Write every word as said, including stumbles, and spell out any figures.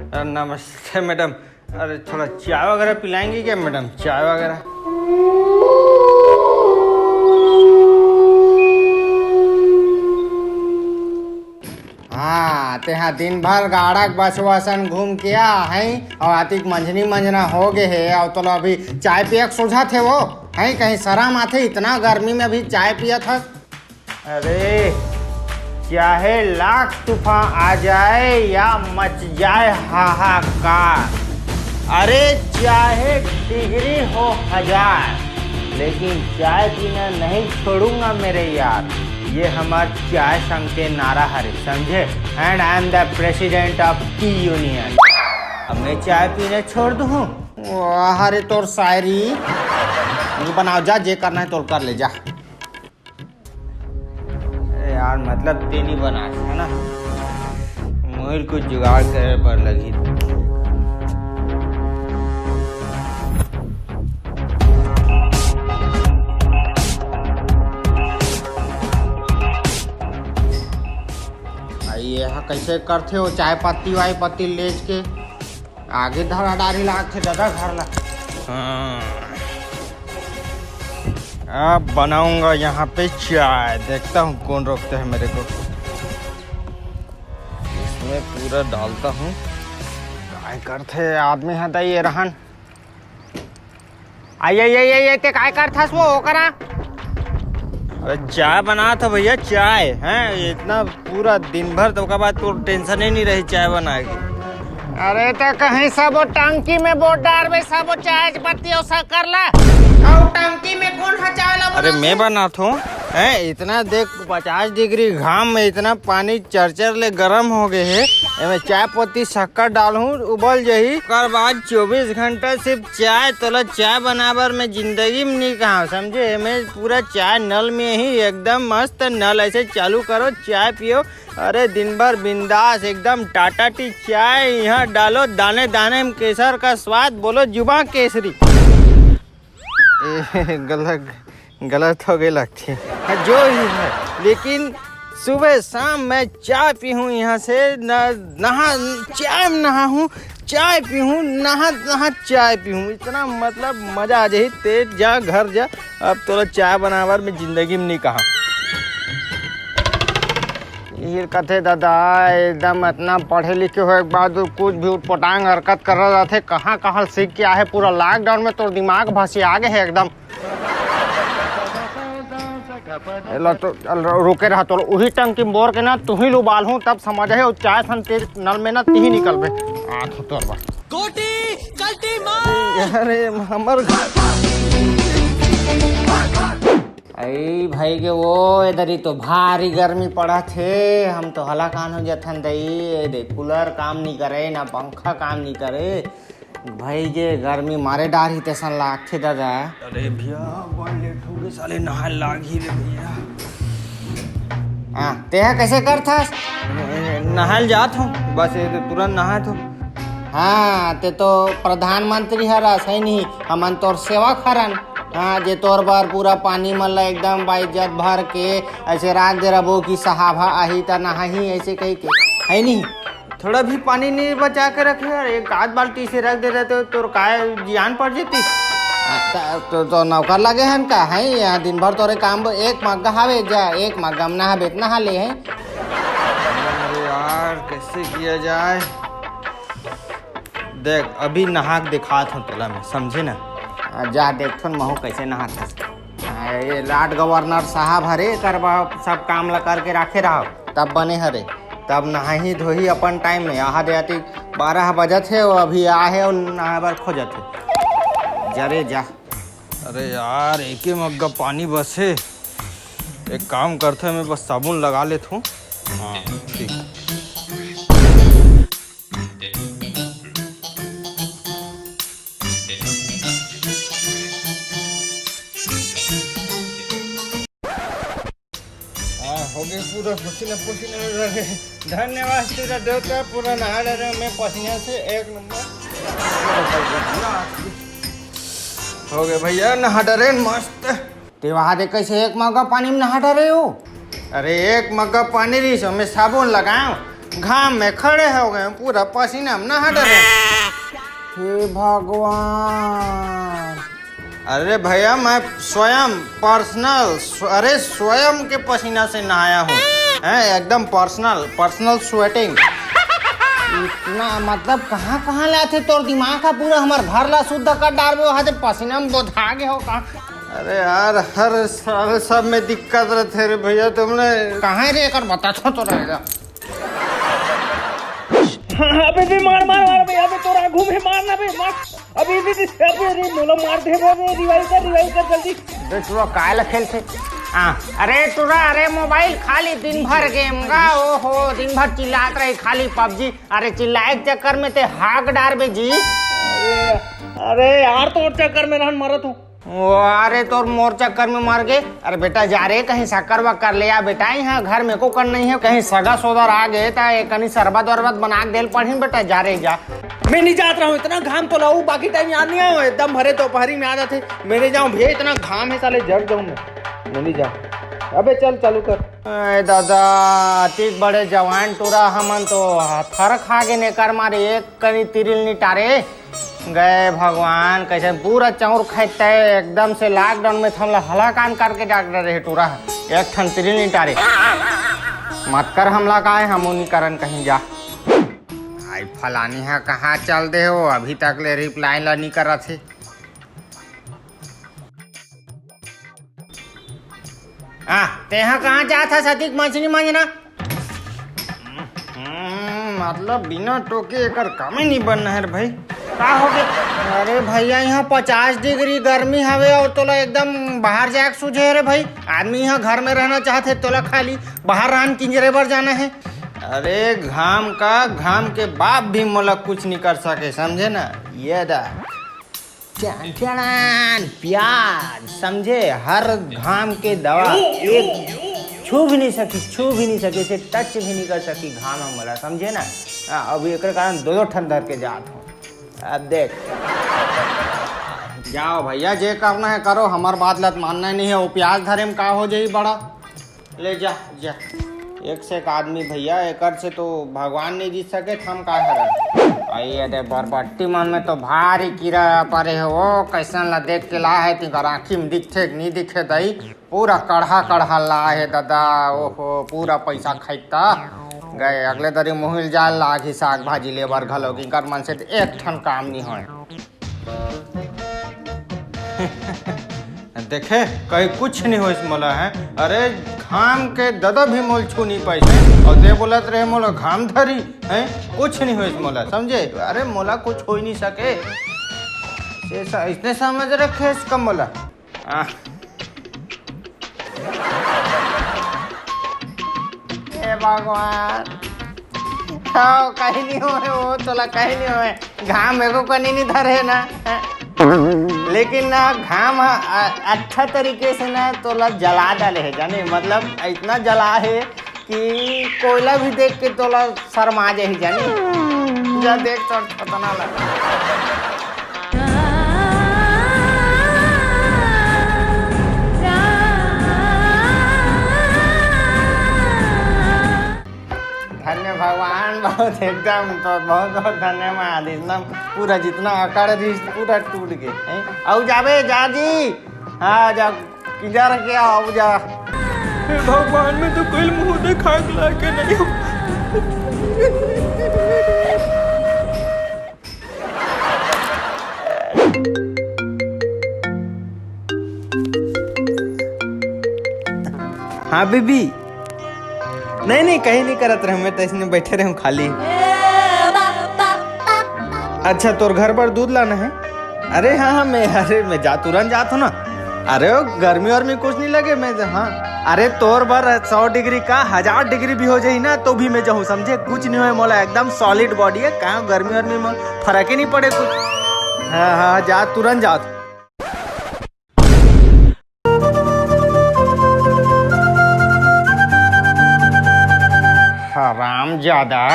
अरे, नमस्ते मैडम। अरे, थोड़ा चाय वगैरह पिलाएंगे क्या मैडम? चाय वगैरह। हाँ, तेहा दिन भर गाड़ा के बसवा असन घूम के आ है, अउ आतिक मंझनी मंझना हो गे हे, अउ तोला अभी चाय पिए के सोझत हे वो, है कहीं शरम आथे, इतना गर्मी में अभी चाय पियत हस? अरे, चाहे लाख तूफान आ जाए या मच जाए हाहाकार, अरे, चाहे डिग्री हो हजार, लेकिन चाय पीना नहीं छोड़ूंगा मेरे यार। ये हमार चाय संघ के नारा हरे, समझे? And I am the president of tea union। अब मैं चाय पीना छोड़ दूँ? वाह रे तोर शायरी। तू बनाओ जा, जे करना है तोर कर ले जा। अरे यार, मतलब ते नहीं बना है ना, मोहिर कुछ जुगाड़ करे पर लगी। भाई, ये हा कैसे करथे वो चाय पत्ती वाय पत्ती लेच के आगे धरा डारी लागथे दादा घर ला। हाँ। अब बनाऊंगा यहाँ पे चाय, देखता हूँ कौन रोकता है मेरे को। इसमें पूरा डालता हूँ। काय करथे आदमी है त ये रहन। आई आई आई आई, ते काय करथस वो ओकरा? अरे चाय बना था भैया, चाय है इतना पूरा दिन भर, तो ओकर बाद तो टेंशन ही नहीं रही चाय बनाए की। अरे तो कहीं सब वो टंकी में बोट डारबे, सब वो चाय पत्ती और शक्कर ला। और टंकी में कौन हा चाय ला अरे बनाथे? मैं बनात हूँ। हैं, इतना देख, पचास डिग्री घाम में इतना पानी चरचर ले गरम हो गए है, एमे चाय पत्ती शक्कर डालहूँ, उबल जही। ओकर बाद चौबीस घंटा सिर्फ चाय, तोला चाय बनाबर में जिंदगी में नहीं कहा, समझे? एमे पूरा चाय नल में ही एकदम मस्त, नल ऐसे चालू करो, चाय पियो। अरे दिन भर बिंदास एकदम टाटा टी चाय यहाँ डालो, दाने दाने में केसर का स्वाद, बोलो जुबा केसरी। ए, गलत, गलत हो गई लगती है, जो ही है, लेकिन सुबह शाम मैं चाय पीहूँ यहाँ से, न, नहा, चाय में नहाहूँ, चाय पीहूँ, नहा नहा चाय पीहूँ, इतना मतलब मजा आ जाही। ते जा घर जा, अब तोला चाय बनावर में जिंदगी में नहीं कहा। ये कथे दादा, एकदम इतना पढ़े लिखे हो, एक बार कुछ भी उटपटांग हरकत कर रहा थे, कहाँ कहाँ सीख के आहे, पूरा लॉकडाउन में तोर दिमाग भसी आ गए है एकदम। एला तो, चल, रुके रहा, तो उही टंकी बोर के ना, तू ही लुबाल हूँ, तब समझ है, चाय सन तेज नल में ना, ती ही निकलबे। आ, तू तोर बा। गोटी, कल्टी मार। अरे, हमर अई भाई के वो, इधर ही तो भारी गर्मी पड़ा थे, हम तो हलाकान हो जाथन दई। ए दे, कूलर काम नहीं करे, ना पंखा काम नहीं करे, भाई के गर्मी मारे डार ही तैसन लागथे दादा। अरे भैया, बड़ लेट हो गए साले, नहाए लाग ही रे भैया। हाँ, तेहा कैसे करथस? नहाए जात हूँ, बस ये तो तुरंत नहाए तो। हाँ, ते तो प्रधानमंत्री हरस, है नहीं? हमन तोर सेवक हरन। हाँ, जे तोर बर पूरा पानी मन ला एकदम बाइज्जत भर के ऐसे राख दे रहबो कि साहब हा आही त नहाही, ऐसे कही के, है नहीं? थोड़ा भी पानी नहीं बचा के रखे यार, एक आध बाल्टी से रख दे रहते हो, तोर काय जियान पड़ जेती। आ, त-, तो, तो नौकर लगे हन का, है? यहाँ दिन भर तोरे काम ब-, एक मग्गा हावे जा, एक मग्गा में नहाबे त नहा ले है। अरे यार, कैसे किया जाए? देख, अभी नहा के दिखात हूँ तोला मैं, समझे ना? आ, जा देखथन महू कैसे नहात हस। आ, ये लाट गवर्नर साहब हरे, एकर बा-, सब काम ला करके राखे रहो, तब बने हरे। तब नहाही धोही अपन टाइम में। आहा दे आती बारह बजत हे, वो अभी आ हे और नहाए बर खोजत हे। जरे जा। अरे यार, एके मग्गा पानी बस हे। एक काम करथे, मैं बस साबुन लगा लेत हूँ। हाँ, ठीक। हाँ, हो गए पूरा पसीना पसीना हो रहे। धन्यवाद तेरा देवता, पूरा नहा ले रहे मैं पसीना से, एक नंबर। हो गए भैया, नहा डरे मस्त। ते वहां दे कैसे एक मग्गा पानी में नहा डरे हो? अरे एक मग्गा पानी रही, मैं साबुन लगाऊं, घाम में खड़े हो गए, पूरा पसीना में नहा डरे। हे भगवान। अरे भैया, मैं स्वयं पर्सनल स्व-, अरे, स्वयं के पसीना से नहाया हूँ। हैं, एकदम पर्सनल, पर्सनल स्वेटिंग। इतना, मतलब, कहाँ कहाँ ले आथे तोर दिमाग का? पूरा हमर घर ला शुद्ध कर डारबे, वहाँ से पसीना में बोधा गे हो का? अरे यार, हर साल सब में दिक्कत रहते रे भैया, तुमने कहाँ रे, एकर बता तो, तो रहेगा। हाँ, अबे, बे, मार, मार, मार, बे, अबे, तोरा घूमे, मार ना, बे, मार। अबे, बे, बे, अबे, अरे, मोला मार दे, बे, बे, revive कर, revive कर, जल्दी। बे, तू काय ला खेलथे? हाँ, अरे, टुरा, अरे, मोबाइल खाली दिन भर गेम गा, ओहो, दिन भर चिल्लात रही, खाली पबजी। अरे, चिल्लाए के चक्कर में ते हाक डारबे जी। अरे, अरे, यार, तोर चक्कर में रहन मरत हूँ। ओ, अरे तोर मोर चक्कर में मर गे। अरे बेटा जा रे, कहीं शक्कर वक्कर ले आ बेटा, यहाँ घर में एको कन नहीं है। कहीं सगा सोदर आ गे त एक कनी शरबत वरबत बना के देल पड़ही बेटा, जा रे जा। मैं नहीं जात रहूँ, इतना घाम तो लाऊ, बाकी टाइम याद नहीं आयो, एकदम भरे दोपहरी में आ जाते। मैं नहीं जाऊँ भैया, इतना घाम है साले, जर जाऊँ मैं, मैं नहीं जाऊँ। अबे चल चालू कर। ए दादा, अतिक बड़े जवान टूरा हमन तो थर खा गे नेकर मारे, एक कनी तिरिल निटारे। गए भगवान, कैसे पूरा चाउर खाए तय एकदम से लॉकडाउन में थमला हलाकान करके डॉक्टर रहे टूरा। एक ठन तिरिल निटारे। मत कर हमला काय, हम उनी करन कहीं जा। आई फलानी हा कहाँ चल दे हो, अभी तक ले रिप्लाई ला नहीं करत हे। आ, तेहा कहाँ जात हस अतिक मछली मांजना? हम्म, मतलब बिना टोके एकर कामे नहीं बनना है रे भाई। का हो गया? अरे भैया, यहाँ पचास डिग्री गर्मी हवे और तोला एकदम बाहर जाए के सूझे रे भाई। आदमी यहाँ घर में रहना चाहते, तोला खाली बाहर रान किंजरे बर जाना है। अरे घाम का, घाम के बाप भी मोला कुछ नहीं कर सके, समझे ना? ये दा। चन चनान प्याज, समझे? हर घाम के दवा एक छू भी नहीं सकी, छू भी नहीं सकी, से टच भी नहीं कर सकी घाम हमला, समझे ना? हाँ, अभी एकर कारण दो दो ठन धर के जात हूँ। अब देख, जाओ भैया, जे करना है करो, हमार बात लत मानना नहीं है। वो प्याज धरे में का हो जाई बड़ा? ले जा, जा। एक से एक आदमी भैया, एकर से तो भगवान नहीं जीत सके, हम का हरन? आई ये दे बरबट्टी मन में तो भारी कीड़ा परे हो, वो कैसन ला देख के ला है, तिकर आँखी में दिखथे कि नहीं दिखे दई, पूरा कड़हा कड़हा ला है दादा, ओहो, पूरा पैसा खैता गए, अगले दरी मुहिल जाल लागी साग भाजी लेबर घलो, इनकर मन से तो एक ठन काम नहीं होए। देखे, कहीं कुछ नहीं होइस मोला, है? अरे, घाम के ददा भी मोल छू नहीं पाइस, है? और दे बोलत रहे मोला घाम धरी, है? कुछ नहीं होइस मोला, समझे? अरे, मोला कुछ हो ही नहीं सके। से स-, इसने समझ रखे इसका मोला। आह। हे भगवान, हाँ, कहीं नहीं होए, वो तोला कहीं नहीं होए, घाम एको कनी नहीं धरे ना। लेकिन ना, घाम ह-, अ-, अच्छा तरीके से ना तोला जला डाले है, जाने, मतलब इतना जला है कि कोयला भी देख के तोला शर्मा जाही, जाने। जा देख तोर खतना ला। धन्य भगवान, बहुत एकदम तो बहुत बहुत धन्यवाद। इतना पूरा जितना अकड़ रही पूरा टूट गए, हैं? अउ जाबे जा जी, हाँ जा, किधर के आओ जा। हे भगवान, मैं तो कोई मुंह देखा के लायक नहीं हूँ। हाँ बीबी, नहीं नहीं, कहीं नहीं करत रहे, मैं तो इसने बैठे रहूं खाली। अच्छा, तोर घर बर दूध लाना है? अरे हाँ हाँ, मैं, अरे मैं जा, तुरंत जात हूँ ना। अरे वो गर्मी वर्मी कुछ नहीं लगे, मैं हाँ। अरे तोर बर सौ डिग्री का हजार डिग्री भी हो जाही ना, तो भी मैं जाहूँ, समझे? कुछ नहीं होए मोला, एकदम सॉलिड बॉडी है, कहाँ गर्मी वर्मी में फर्क ही नहीं पड़े कुछ। हाँ हाँ, जा, तुरंत जात। हराम ज्यादा।